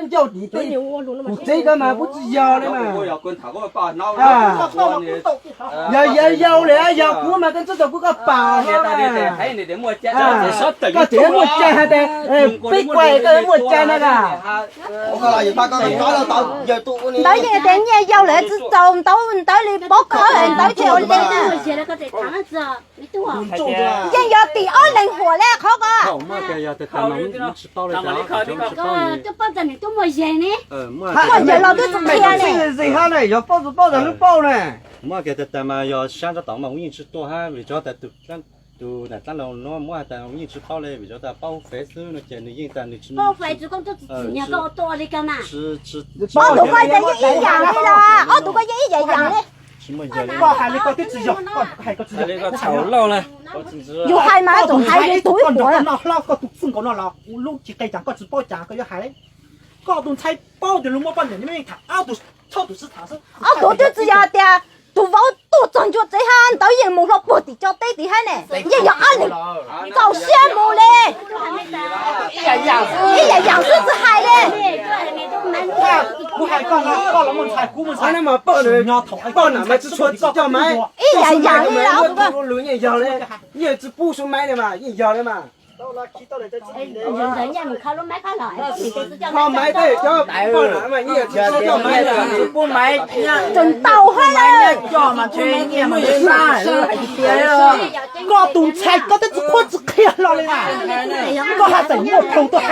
Ncauj tim tej kuv teb koj mas kuv tsis yog li mas. Yog yog yau li yog kuv mas koj ntxub tau kuv koj pam. Koj tseem muaj cai hais tias peb kuai koj muaj cai na. Ntawd yeej tias nyiaj yau lawm tsis txaus ntawd ntawd li pob koj ntawd ces ua li na. Yeej yog tim ob leeg huam li qhov ko. Muaj yawg los twb tsis qhia ne. Yog paub tsis paub tas lub paub ne. Muab kiag tas tas mas yog sab nrab tod mas kuv yeej tsis tuaj hab vim tsob tas tus, tus nam dlaab laug nuav muab has tas kuv yeej tsis paub le vim tsob tas paub fev xwb no ces nws yeej tas nws tsis, paub fev tsis, koj tsis tsim nyog koj ua tuaj li kag mas. Ob tug koj yeej ib yam li los, ob tug koj yeej ib yam yam li. Koj hais li koj twb tsis yog, koj hais koj tsis yog. Yus hais mas txawm hais li tus ib puas. Koj nrog koj noj hlob koj tus txwj nkaus no los lub tsis qe cas koj tsis paub cas koj yuav hais. Koj tus ntxhais paub tias luag muaj poj niam nws yeej tham ob tug, txhob tus sib tham xwb. Ob tug twb tsis yog tias tus vauv tuaj txog ncua tsev hab ntawd yeej mus hlo puag tim co teb tim hab ne. Yeej yog ob leeg txaus siab mus li. Ib yam yam xwb tsis hais li. Kuv hais koj, koj los muaj ntxhais kuv muaj ntxhais, poj niam mas tsis tshua tsis coj mas. Ib yam yam li los, yeej tsis pub suav maiv li mas yeej yog li mas. Kho maiv tej cov poj niam mas yeej tsis tshua coj maiv li. Tseem tau hab. Koj tus ntxhais koj twb tsis qhuab tsis qhia hlo li na. Koj has txawm muaj plhu tuaj hais.